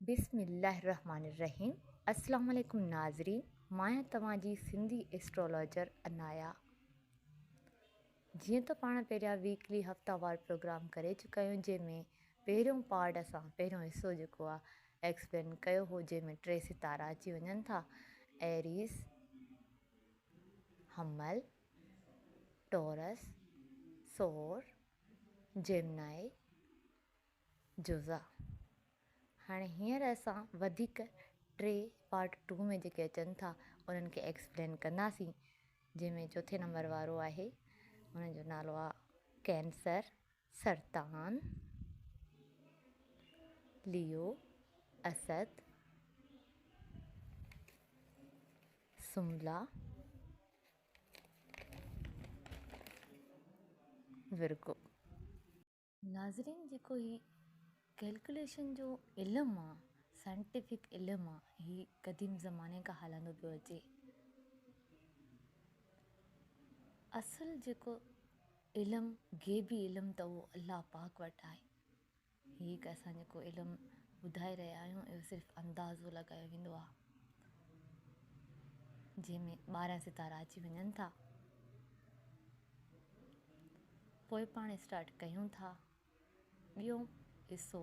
بسم الله الرحمٰن الرحيم السلام عليڪم ناظرين مان آهيان توهان جي سنڌي اسٽرالاجر عنايا جيئن ته پاڻ پهريان ويڪلي هفتاوار پروگرام ڪري چڪا آهيون جنهن ۾ پهريون پارٽ اسان پهريون حصو جيڪو آهي ايڪسپلين ڪيو هو جنهن ۾ ٽي ستارا اچي وڃن ٿا ايريز حمل ٽورس سور جيمنائي جزا. هاڻي هينئر اسان وڌيڪ ٽي پارٽ ٽو ۾ جيڪي اچن ٿا انهن کي ايڪسپلين ڪنداسين جنهن ۾ چوٿين نمبر وارو آهي ان جو نالو آهي ڪينسر، سرطان، ليو، اسد، سنبلا، ورگو. ناظرين جيڪو هي ڪيلڪوليشن جو علم آ سائنٽيفڪ علم آ هي قديم زماني کان هلندو پيو اچي اصل جيڪو علم غيبي علم ته اهو الله پاڪ وٽ آهي هي هڪ اسان جيڪو علم ٻڌائي رهيا آهيون اهو صرف اندازو لڳايو ويندو آ جنهن ۾ 12 ستارا اچي وڃن ٿا پوء پاڻ اسٽارٽ ڪيون ٿا ٻيو حصو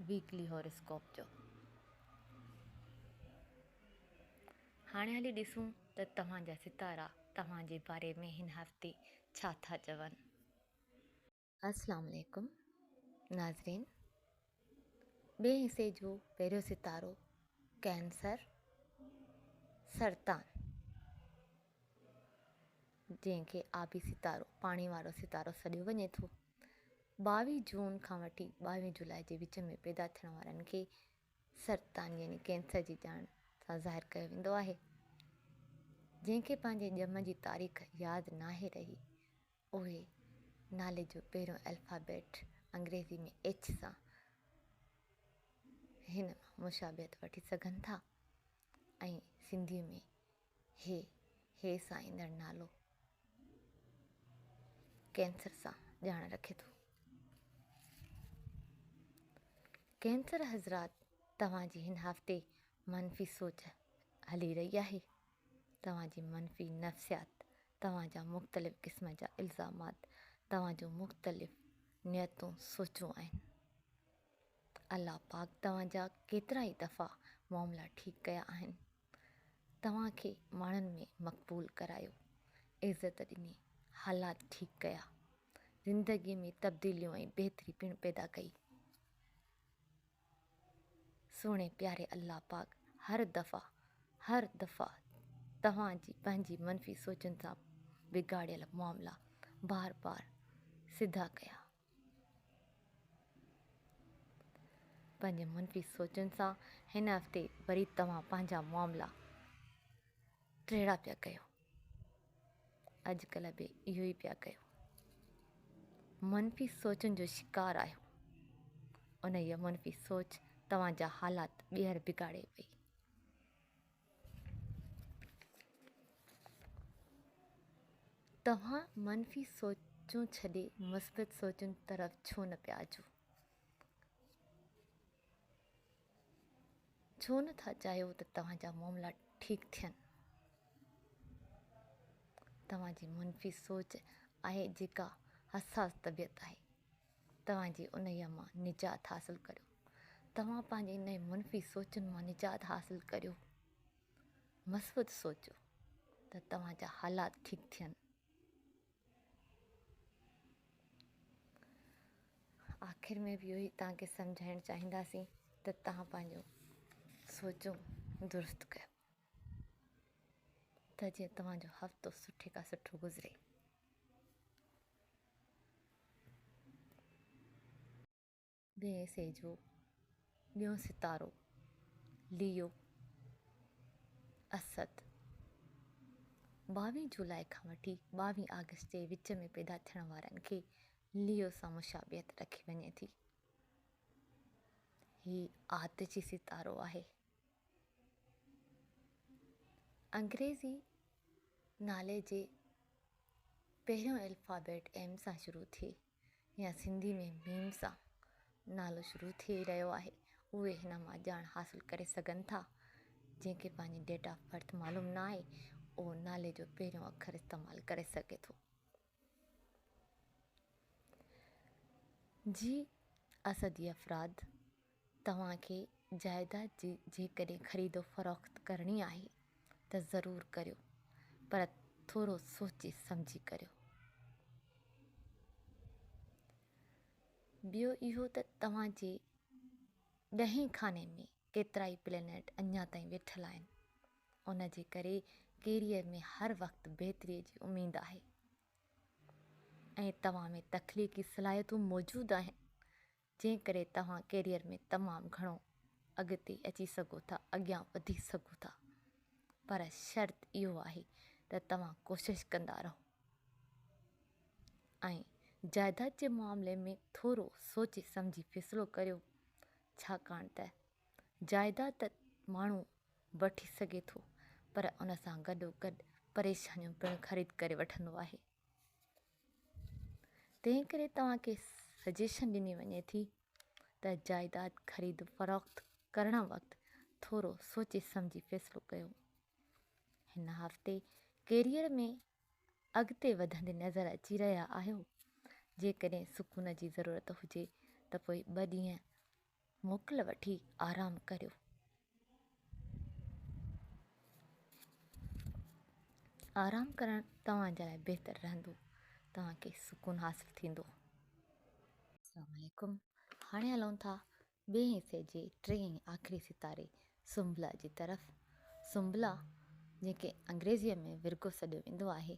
ويڪلي هوروسڪوپ جو. هاڻي هلي ڏسون ته توهان جا ستارا توهان جي باري ۾ هن هفتي ڇا ٿا چون. السلام عليڪم ناظرين ٻئي حصي جو پهريون ستارو ڪينسر سرطان جنهن کي آبي ستارو پاڻي وارو ستارو سڏيو وڃي ٿو 22 جون کان وٺي 22 جولاء جي وچ ۾ پيدا ٿيڻ وارن کي سرطان يعني ڪينسر جي ڄاڻ سان ظاهر ڪيو ويندو آهي جنهن کي پنهنجي ڄم جي تاريخ ياد ناهي رهي اهي نالي جو پهريون الفابيٽ انگريزي ۾ ايڇ سان هن مان مشابهت وٺي سگهن ٿا ۽ سنڌيء ۾ هي، هي سان ايندڙ نالو ڪينسر سان ڄاڻ رکي ٿو. ڪينسر حضرات توهان جي هن هفتي منفي سوچ هلي رهي آهي. توهان جي منفي نفسيات، توهان جا مختلف قسم جا الزامات، توهان جون مختلف نيتون سوچون آهن. الله پاڪ توهان جا ڪيترا ئي دفعا معاملا ٺيڪ ڪيا آهن. توهان کي ماڻهن ۾ مقبول ڪرايو، عزت ڏني، حالات ٺيڪ ڪيا، زندگي ۾ تبديليون ۽ بهتري پڻ پيدا ڪئي. سهڻي پياري الله پاڪ هر دفعا هر دفعا توهان جي پنهنجي منفي سوچن سان بگاڙيل معاملا بار بار سڌا ڪيا. پنهنجي منفي سوچن سان هن هفتي وري توهان پنهنجا معاملا ٽيڙا پيا ڪيو. اڄڪلهه به اهو ئي پيا ڪيو. منفي سوچن جو شڪار آهيو. انهيء منفي سوچ توهان جا حالات ٻيهر بگاڙي وئي. توهان منفي سوچون ڇڏي مثبت سوچن طرف ڇو نه پيا اچو؟ ڇو نه ٿا چاهيو ته توهان جا معاملا ٺيڪ ٿين؟ توهان جي منفي سوچ آهي جيڪا حساس طبيعت آهي. توهان جي انهيء مان نجات حاصل ڪريو. توهان پنهنجي انهيء منفي سوچن مان نجات حاصل ڪريو. مثبت سوچو ته توهان جا حالات ٺيڪ ٿين. آخر ۾ به اهو ئي توهان کي سمجهائڻ چاهينداسين ته توهان پنهنجو سوچون درست ڪيو ته جيئن توهان جو هفتو سٺي کان سٺو گذري. ٻئي حصي جو ٻيون ستارو ليو، اسد، 22 جولاء کان وٺي 22 آگسٽ جي وچ ۾ پيدا ٿيڻ وارن کي ليو سان مشابهت رکي وڃي ٿي. هي آتشي ستارو آهي. انگريزي نالي جي پهريون الفابيٽ ايم سان شروع ٿئي يا سنڌي ۾ ميم سان نالو شروع ٿي رهيو آهي اهي هن مان ڄاڻ حاصل ڪري سگهن ٿا. جنهن کي پنهنجي ڊيٽ آف برٿ معلوم نه آهي اهو نالي جو پهريون اکر استعمال ڪري سگهي ٿو. جي اسدي افراد توهان کي جائيداد جي جيڪڏهن خريد و فروخت ڪرڻي آهي ته ضرور ڪريو پر ٿورو سوچي سمجهي ڪريو. ٻيو اهو ته توهان جي ڏهين خاني ۾ ڪيترائي پلينيٽ اڃا تائين ويٺل آهن ان جي ڪري ڪيريئر ۾ هر وقت بهتري جي اميد آهي ۽ توهان ۾ تخليقي صلاحيتون موجود آهن جنهن ڪري توهان ڪيريئر ۾ تمام گهڻو اڳتي اچي سگهو ٿا اڳيان وڌي سگهو ٿا پر شرط اهو آهي ته توهان ڪوشش ڪندا رهو ۽ جائيداد جي معاملي ۾ ٿورو سوچي سمجهي فيصلو ڪريو ڇاڪاڻ ته جائيداد ته ماڻهو وٺي سگهي ٿو پر ان سان گڏو گڏ پريشانيون پڻ خريد ڪري وٺندو آهي تنهن ڪري توهان کي سجيشن ڏني وڃي ٿي ته جائيداد خريد فروخت ڪرڻ وقت ٿورو سوچي سمجهي فيصلو ڪيو هن هفتي ڪيريئر ۾ اڳتي وڌندي نظر اچي رهيا آهيو. جيڪڏهن سڪون جي ضرورت هجي ته پوء ٻه ڏينهن موڪل وٺي آرام ڪريو. آرام ڪرڻ توهان جي لاء بهتر رهندو. توهان کي سڪون حاصل ٿيندو. السلام عليڪم هاڻي هلون ٿا ٻئي حصي جي ٽئين ۽ آخري ستاري سنبله جي طرف. سنبله، جنهن کي انگريزيء ۾ Virgo سڏيو ويندو آهي،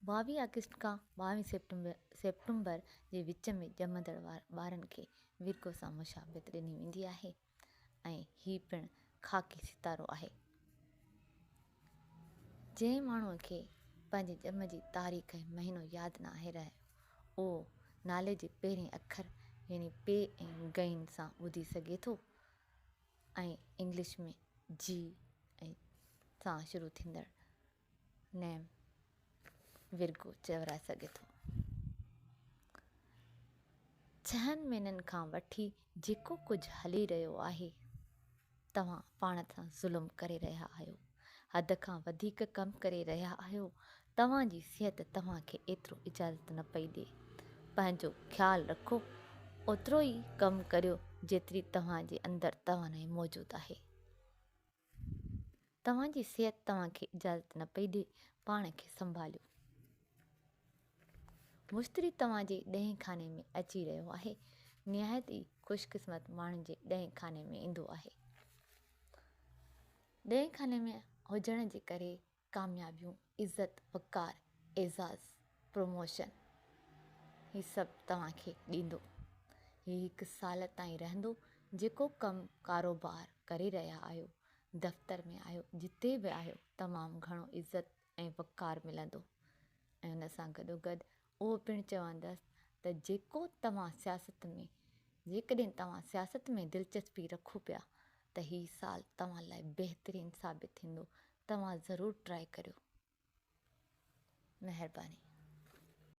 22 آگسٽ کان 22 سيپٽمبر جي وچ ۾ ڄمندڙ ٻارن کي Virgo سان مشابهت ڏني ويندي آهي ۽ هي پڻ خاڪي ستارو آهي. جنهن ماڻهوء کي پنهنجي ڄم جي تاريخ ۽ مهينو ياد ناهي رهيو، اهو نالي جي پهرين اکر يعني پي ۽ غين سان ٻڌي سگهي ٿو ۽ انگلش ۾ جي ۽ سان شروع ٿيندڙ نيم ورگو چورائي سگهي ٿو. ڇهن مهينن کان وٺي جيڪو ڪجهه هلي رهيو آهي، توهان پاڻ سان ظلم ڪري رهيا آهيو. حد کان وڌيڪ ڪم ڪري رهيا آهيو. توهان جي صحت توهان کي ايترو اجازت نه پئي ڏئي. پنهنجو خيال رکو، اوترو ئي ڪم ڪريو جيتري توهان جي اندر توانائي موجود آهي. توهان جي صحت توهان کي اجازت نه پئي ڏئي، پاڻ کي سنڀاليو. مشتري توهان جي ڏهين خاني ۾ اچي رهيو آهي. نهايت ئي خوش قسمت ماڻهن جي ڏهين خاني ۾ ايندو آهي. ڏهين خاني ۾ هجڻ جي ڪري ڪاميابيون، عزت، وقار، اعزاز، پروموشن هي سڀ توهان کي ڏيندو. هي هڪ سال تائين رهندو جيڪو ڪم ڪاروبار ڪري رهيا آهيو، دفتر ۾ آهيو، جتي به آهيو تمام گهڻو عزت ۽ وقار ملندو ۽ ان سان گڏوگڏ اهو پڻ چوندس ته جيڪو توهان سياست ۾ جيڪڏهن توهان سياست ۾ دلچسپي رکو پيا ته هي سال توهان لاء بهترين ثابت ٿيندو توهان ضرور ٽرائي ڪريو مهرباني.